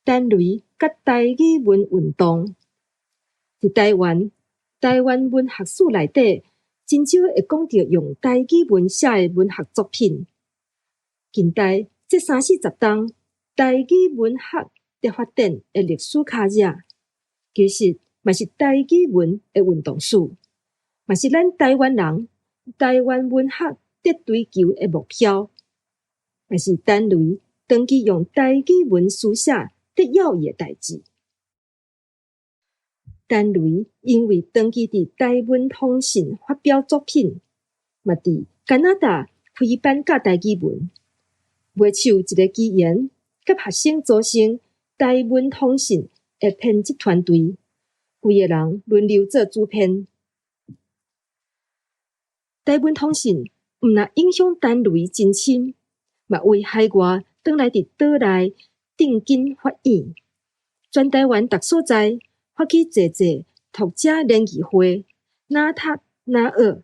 陳雷佮台語文運動。佇台灣，台灣文學史內底，真少會講著用台語文寫的文學作品。近代這三四十冬，台語文學的發展的歷史跤跡，其實嘛是台語文的運動史，嘛是咱台灣人、台灣文學佇追求的目標，嘛是陳雷長期用台語文書寫得要義的代誌。陳雷因為長期佇台文通信發表作品，嘛佇加拿大開班教台語文，袂手一个機緣，佮學生組成台文通信的編輯團隊，幾个人輪流做主編。台文通信毋但影響陳雷真深，嘛為海外轉來佇島內鎮根發展。全台灣逐所在發起濟濟讀者聯誼會，哪讀哪學。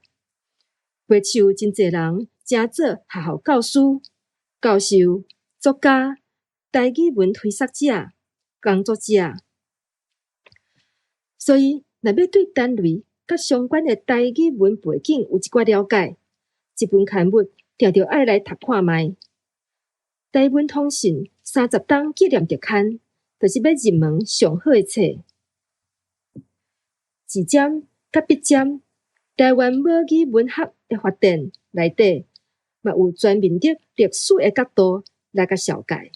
袂手真濟人成做學校教師、教授、作家、台語文推捒者、工作者。所以，若欲對陳雷佮相關的台語文背景有一寡了解，這本刊物定著愛來讀看覓。台文通信30冬紀念特刊，就是欲入門上好的冊。字尖佮筆尖，台灣母語文學的發展內底，嘛有全面的歷史的角度來共紹介。